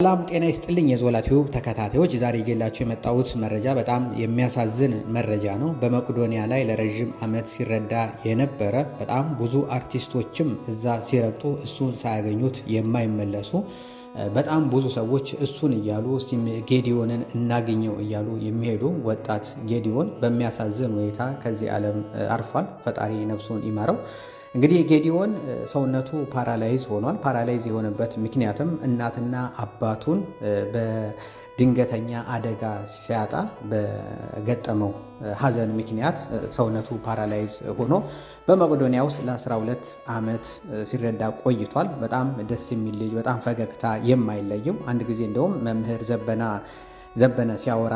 ሰላም ጤና ይስጥልኝ የዞላ ቲዩብ ተከታታዮች፣ ዛሬ ይዤላችሁ የመጣሁት መረጃ በጣም የሚያሳዝን መረጃ ነው። በመቄዶንያ ላይ ለረዥም ዓመት ሲረዳ የነበረ፣ በጣም ብዙ አርቲስቶችም እዛ ሲረግጡ እሱን ሳያገኙት የማይመለሱ፣ በጣም ብዙ ሰዎች እሱን እያሉ እስቲ ጌዲዮንን እናገኘው እያሉ የሚሄዱ ወጣት ጌዲዮን በሚያሳዝን ሁኔታ ከዚህ ዓለም አርፏል። ፈጣሪ ነፍሱን ይማረው። እንግዲህ ጌዲዮን ሰውነቱ paralyze ሆኗል። Paralyze የሆነበት ምክንያትም እናትና አባቱን በድንገተኛ አደጋ ሲያጣ በገጠመው ሐዘን ምክንያት ሰውነቱ paralyze ሆኖ በመቄዶንያ ውስጥ ለ12 ዓመት ሲረዳ ቆይቷል። በጣም ደስ የሚል ልጅ፣ በጣም ፈገግታ የማይለየው። አንድ ጊዜ እንደውም መምህር ዘበነ ሲያወራ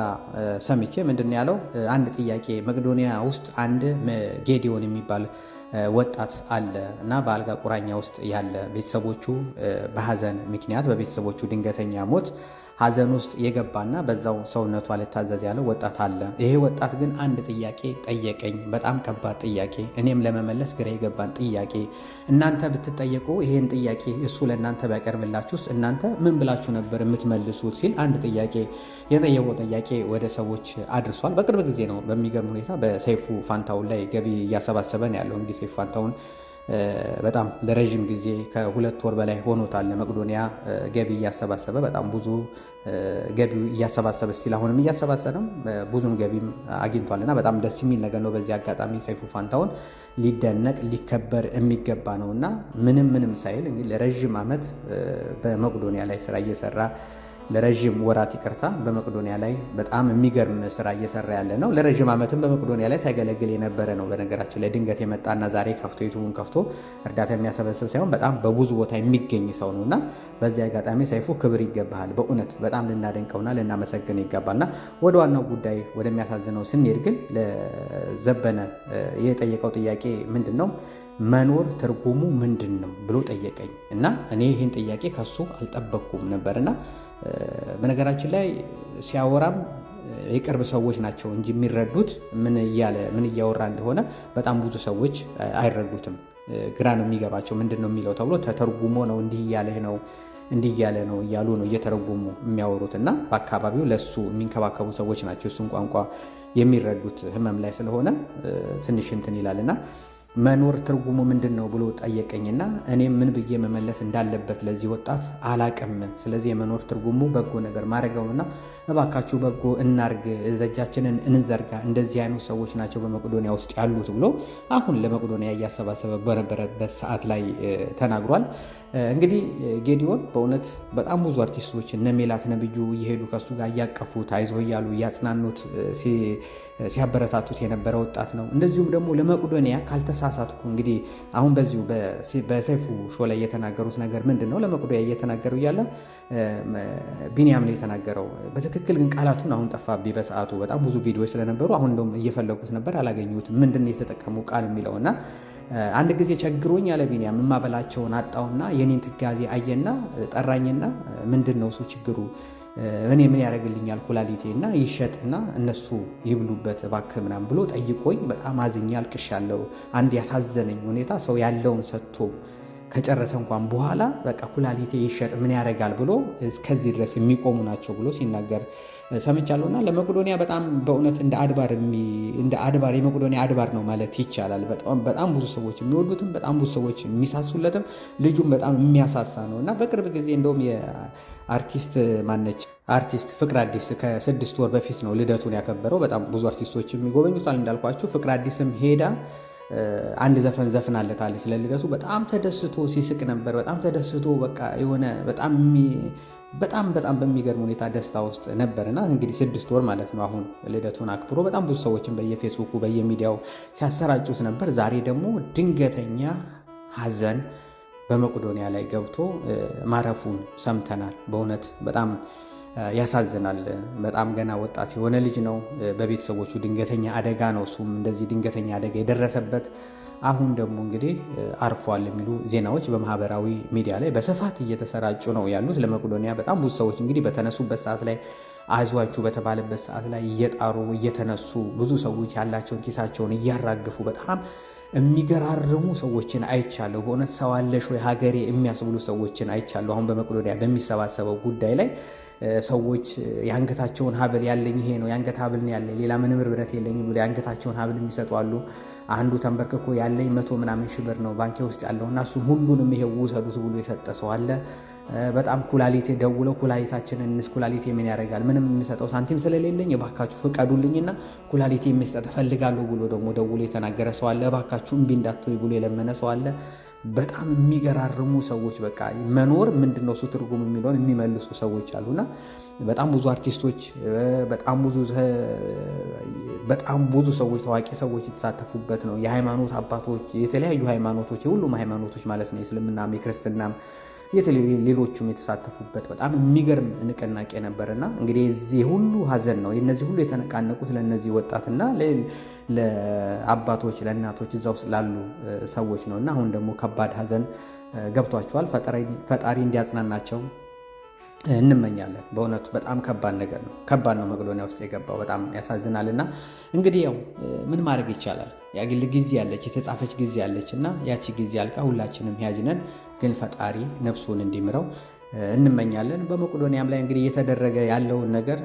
ሰምቼ ምንድን ነው ያለው? አንድ ጥያቄ፣ መቄዶንያ ውስጥ አንድ ጌዲዮን የሚባል ወጣት አለ እና በአልጋ ቁራኛ ውስጥ ያለ፣ ቤተሰቦቹ በሀዘን ምክንያት፣ በቤተሰቦቹ ድንገተኛ ሞት ሀዘን ውስጥ የገባና በዛው ሰውነቱ አልታዘዝ ያለው ወጣት አለ። ይሄ ወጣት ግን አንድ ጥያቄ ጠየቀኝ፣ በጣም ከባድ ጥያቄ፣ እኔም ለመመለስ ግራ የገባን ጥያቄ። እናንተ ብትጠየቁ፣ ይሄን ጥያቄ እሱ ለእናንተ ቢያቀርብላችሁስ እናንተ ምን ብላችሁ ነበር የምትመልሱት ሲል አንድ ጥያቄ የጠየቀው ጥያቄ ወደ ሰዎች አድርሷል። በቅርብ ጊዜ ነው በሚገርም ሁኔታ በሰይፉ ፋንታሁን ላይ ገቢ እያሰባሰበ ነው ያለው። እንግዲህ ሰይፉ ፋንታሁን በጣም ለረዥም ጊዜ፣ ከ2 ወር በላይ ሆኖታል፣ ለመቄዶንያ ገቢ እያሰባሰበ፣ በጣም ብዙ ገቢ እያሰባሰበ still አሁንም እያሰባሰበ ነው። ብዙም ገቢም አግኝቷል እና በጣም ደስ የሚል ነገር ነው። በዚህ አጋጣሚ ሰይፉ ፋንታሁን ሊደነቅ ሊከበር የሚገባ ነው እና ምንም ምንም ሳይል እንግዲህ ለረዥም ዓመት በመቄዶንያ ላይ ስራ እየሰራ፣ ለረዥም ወራት ይቅርታ፣ በመቄዶንያ ላይ በጣም የሚገርም ስራ እየሰራ ያለ ነው። ለረዥም ዓመትም በመቄዶንያ ላይ ሲያገለግል የነበረ ነው። በነገራችን ላይ ድንገት የመጣና ዛሬ ከፍቶ ዩቱቡን ከፍቶ እርዳታ የሚያሰበስብ ሳይሆን በጣም በብዙ ቦታ የሚገኝ ሰው ነው እና በዚህ አጋጣሚ ሰይፉ ክብር ይገባሃል። በእውነት በጣም ልናደንቀውና ልናመሰግን ይገባልና ወደ ዋናው ጉዳይ ወደሚያሳዝነው ስንሄድ ግን ለዘበነ የጠየቀው ጥያቄ ምንድን ነው? መኖር ትርጉሙ ምንድን ነው ብሎ ጠየቀኝ እና እኔ ይህን ጥያቄ ከሱ አልጠበቅኩም ነበርና በነገራችን ላይ ሲያወራም የቅርብ ሰዎች ናቸው እንጂ የሚረዱት ምን እያለ ምን እያወራ እንደሆነ በጣም ብዙ ሰዎች አይረዱትም። ግራ ነው የሚገባቸው። ምንድን ነው የሚለው ተብሎ ተተርጉሞ ነው፣ እንዲህ እያለህ ነው፣ እንዲህ እያለ ነው እያሉ ነው እየተረጎሙ የሚያወሩት እና በአካባቢው ለሱ የሚንከባከቡ ሰዎች ናቸው እሱን ቋንቋ የሚረዱት። ህመም ላይ ስለሆነ ትንሽ እንትን ይላል እና መኖር ትርጉሙ ምንድን ነው ብሎ ጠየቀኝና እኔም ምን ብዬ መመለስ እንዳለበት ለዚህ ወጣት አላቅም። ስለዚህ የመኖር ትርጉሙ በጎ ነገር ማድረግ ነውና እባካችሁ በጎ እናርግ፣ እጃችንን እንዘርጋ፣ እንደዚህ አይነት ሰዎች ናቸው በመቄዶንያ ውስጥ ያሉት ብሎ አሁን ለመቄዶንያ እያሰባሰበ በነበረበት ሰዓት ላይ ተናግሯል። እንግዲህ ጌዲዮን በእውነት በጣም ብዙ አርቲስቶች እነ ሜላት ነብዩ እየሄዱ ከሱ ጋር እያቀፉት፣ አይዞህ እያሉ እያጽናኑት፣ ሲያበረታቱት የነበረ ወጣት ነው። እንደዚሁም ደግሞ ለመቄዶንያ ካልተሳሳትኩ እንግዲህ አሁን በዚሁ በሰይፉ show ላይ የተናገሩት ነገር ምንድን ነው? ለመቄዶንያ እየተናገሩ እያለ ቢኒያም ነው የተናገረው። በትክክል ግን ቃላቱን አሁን ጠፋብኝ። በሰዓቱ በጣም ብዙ ቪዲዮዎች ስለነበሩ አሁን እንደውም እየፈለጉት ነበር፣ አላገኙትም። ምንድን ነው የተጠቀሙ ቃል የሚለው እና አንድ ጊዜ ቸግሮኝ ያለ ቢኒያም፣ የማበላቸውን አጣውና የኔን ትካዜ አየና ጠራኝና ምንድን ነው እሱ ችግሩ፣ እኔ ምን ያደርግልኛል ኩላሊቴ እና ይሸጥና እነሱ ይብሉበት እባክህ ምናምን ብሎ ጠይቆኝ በጣም አዝኜ አልቅሻለሁ። አንድ ያሳዘነኝ ሁኔታ ሰው ያለውን ሰጥቶ ከጨረሰ እንኳን በኋላ በቃ ኩላሊቴ ይሸጥ ምን ያደርጋል ብሎ እስከዚህ ድረስ የሚቆሙ ናቸው ብሎ ሲናገር ሰምቻለሁ። እና ለመቄዶንያ በጣም በእውነት እንደ አድባር፣ የመቄዶንያ አድባር ነው ማለት ይቻላል። በጣም ብዙ ሰዎች የሚወዱትም፣ በጣም ብዙ ሰዎች የሚሳሱለትም፣ ልጁም በጣም የሚያሳሳ ነው እና በቅርብ ጊዜ እንደውም የአርቲስት ማነች አርቲስት ፍቅር አዲስ ከ6 ወር በፊት ነው ልደቱን ያከበረው። በጣም ብዙ አርቲስቶች የሚጎበኙታል እንዳልኳችሁ። ፍቅር አዲስም ሄዳ አንድ ዘፈን ዘፍናለታለች ለልደቱ። በጣም ተደስቶ ሲስቅ ነበር። በጣም ተደስቶ በቃ የሆነ በጣም በጣም በጣም በሚገርም ሁኔታ ደስታ ውስጥ ነበር እና እንግዲህ 6 ወር ማለት ነው አሁን ልደቱን አክብሮ በጣም ብዙ ሰዎችን በየፌስቡኩ በየሚዲያው ሲያሰራጩት ነበር። ዛሬ ደግሞ ድንገተኛ ሀዘን በመቄዶንያ ላይ ገብቶ ማረፉን ሰምተናል። በእውነት በጣም ያሳዝናል። በጣም ገና ወጣት የሆነ ልጅ ነው። በቤተሰቦቹ ድንገተኛ አደጋ ነው እሱም እንደዚህ ድንገተኛ አደጋ የደረሰበት። አሁን ደግሞ እንግዲህ አርፏል የሚሉ ዜናዎች በማህበራዊ ሚዲያ ላይ በስፋት እየተሰራጩ ነው ያሉት። ለመቄዶንያ በጣም ብዙ ሰዎች እንግዲህ በተነሱበት ሰዓት ላይ፣ አይዟችሁ በተባለበት ሰዓት ላይ እየጣሩ እየተነሱ፣ ብዙ ሰዎች ያላቸውን ኪሳቸውን እያራገፉ በጣም የሚገራርሙ ሰዎችን አይቻለሁ። በእውነት ሰው አለሽ ወይ ሀገሬ የሚያስብሉ ሰዎችን አይቻለሁ። አሁን በመቄዶንያ በሚሰባሰበው ጉዳይ ላይ ሰዎች የአንገታቸውን ሀብል ያለኝ ይሄ ነው፣ የአንገት ሀብል ነው ያለኝ፣ ሌላ ምንም ንብረት የለኝም ብሎ የአንገታቸውን ሀብል የሚሰጡ አሉ። አንዱ ተንበርክኮ ያለኝ 100 ምናምን ሺህ ብር ነው ባንኬ ውስጥ ያለው እና እሱን ሁሉንም ይሄ ውሰዱት ብሎ የሰጠ ሰው አለ። በጣም ኩላሊቴ ደውለው ኩላሊታችንን እንስ ኩላሊቴ ምን ያደርጋል ምንም የሚሰጠው ሳንቲም ስለሌለኝ እባካችሁ ፍቀዱልኝና ኩላሊቴ የሚሰጥ እፈልጋለሁ ብሎ ደግሞ ደውሎ የተናገረ ሰው አለ። እባካችሁ እምቢ እንዳትሉ ብሎ የለመነ ሰው አለ። በጣም የሚገራርሙ ሰዎች በቃ መኖር ምንድነው እሱ ትርጉም የሚለውን የሚመልሱ ሰዎች አሉና በጣም ብዙ አርቲስቶች፣ በጣም ብዙ ሰዎች፣ ታዋቂ ሰዎች የተሳተፉበት ነው። የሃይማኖት አባቶች፣ የተለያዩ ሃይማኖቶች፣ የሁሉም ሃይማኖቶች ማለት ነው፣ የእስልምናም የክርስትናም ሌሎቹም የተሳተፉበት በጣም የሚገርም ንቅናቄ ነበርና እንግዲህ የዚህ ሁሉ ሀዘን ነው። እነዚህ ሁሉ የተነቃነቁት ለእነዚህ ወጣትና ለአባቶች ለእናቶች እዛ ውስጥ ላሉ ሰዎች ነው እና አሁን ደግሞ ከባድ ሀዘን ገብቷቸዋል። ፈጣሪ እንዲያጽናናቸው እንመኛለን። በእውነቱ በጣም ከባድ ነገር ነው። ከባድ ነው መቄዶንያ ውስጥ የገባው በጣም ያሳዝናል። እና እንግዲህ ያው ምን ማድረግ ይቻላል? ያግል ጊዜ ያለች የተጻፈች ጊዜ ያለች እና ያቺ ጊዜ አልቃ ሁላችንም ያጅነን፣ ግን ፈጣሪ ነፍሱን እንዲምረው እንመኛለን። በመቄዶንያም ላይ እንግዲህ እየተደረገ ያለውን ነገር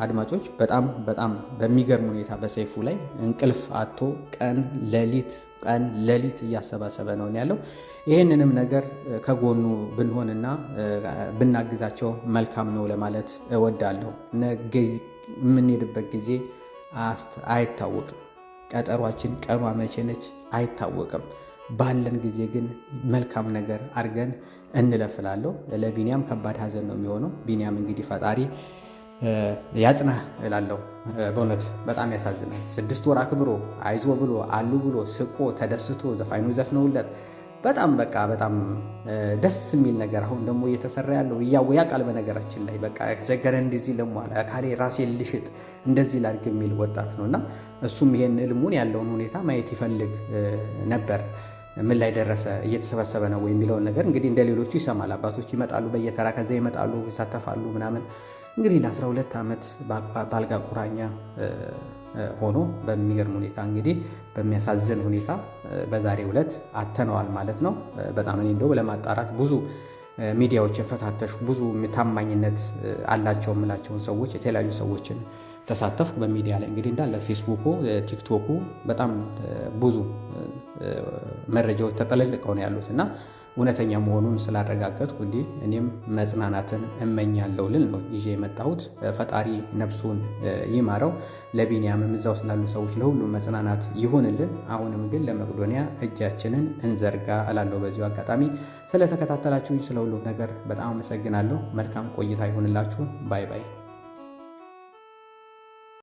አድማጮች በጣም በጣም በሚገርም ሁኔታ በሰይፉ ላይ እንቅልፍ አጥቶ ቀን ሌሊት ቀን ሌሊት እያሰባሰበ ነው ያለው። ይህንንም ነገር ከጎኑ ብንሆንና ብናግዛቸው መልካም ነው ለማለት እወዳለሁ። የምንሄድበት ጊዜ አይታወቅም። ቀጠሯችን ቀኗ መቼ ነች አይታወቅም። ባለን ጊዜ ግን መልካም ነገር አድርገን እንለፍላለሁ። ለቢኒያም ከባድ ሀዘን ነው የሚሆነው። ቢኒያም እንግዲህ ፈጣሪ ያጽናህ እላለሁ። በእውነት በጣም ያሳዝናል። 6 ወር አክብሮ አይዞ ብሎ አሉ ብሎ ስቆ ተደስቶ ዘፋኙ ዘፍነውለት በጣም በቃ በጣም ደስ የሚል ነገር አሁን ደግሞ እየተሰራ ያለው ያውቃል። በነገራችን ላይ በቃ ከቸገረ እንደዚህ ለሟል አካሌ ራሴን ልሽጥ እንደዚህ ላድርግ የሚል ወጣት ነው እና እሱም ይሄን እልሙን ያለውን ሁኔታ ማየት ይፈልግ ነበር። ምን ላይ ደረሰ፣ እየተሰበሰበ ነው የሚለውን ነገር እንግዲህ እንደ ሌሎቹ ይሰማል። አባቶች ይመጣሉ በየተራ ከዛ ይመጣሉ፣ ይሳተፋሉ ምናምን። እንግዲህ ለ12 ዓመት በአልጋ ቁራኛ ሆኖ በሚገርም ሁኔታ እንግዲህ በሚያሳዝን ሁኔታ በዛሬው ዕለት አተነዋል ማለት ነው። በጣም እኔ እንደው ለማጣራት ብዙ ሚዲያዎችን ፈታተሹ፣ ብዙ ታማኝነት አላቸው የምላቸውን ሰዎች የተለያዩ ሰዎችን ተሳተፍኩ። በሚዲያ ላይ እንግዲህ እንዳለ ፌስቡኩ፣ ቲክቶኩ በጣም ብዙ መረጃዎች ተጠለልቀው ነው ያሉት እና እውነተኛ መሆኑን ስላረጋገጥኩ እንዲህ እኔም መጽናናትን እመኛለሁ ልል ነው ይዤ የመጣሁት። ፈጣሪ ነፍሱን ይማረው። ለቢንያምም እዛ ውስጥ ላሉ ሰዎች ለሁሉ መጽናናት ይሁንልን። አሁንም ግን ለመቄዶንያ እጃችንን እንዘርጋ እላለሁ። በዚሁ አጋጣሚ ስለተከታተላችሁኝ ስለ ሁሉም ነገር በጣም አመሰግናለሁ። መልካም ቆይታ ይሁንላችሁ። Bye bye።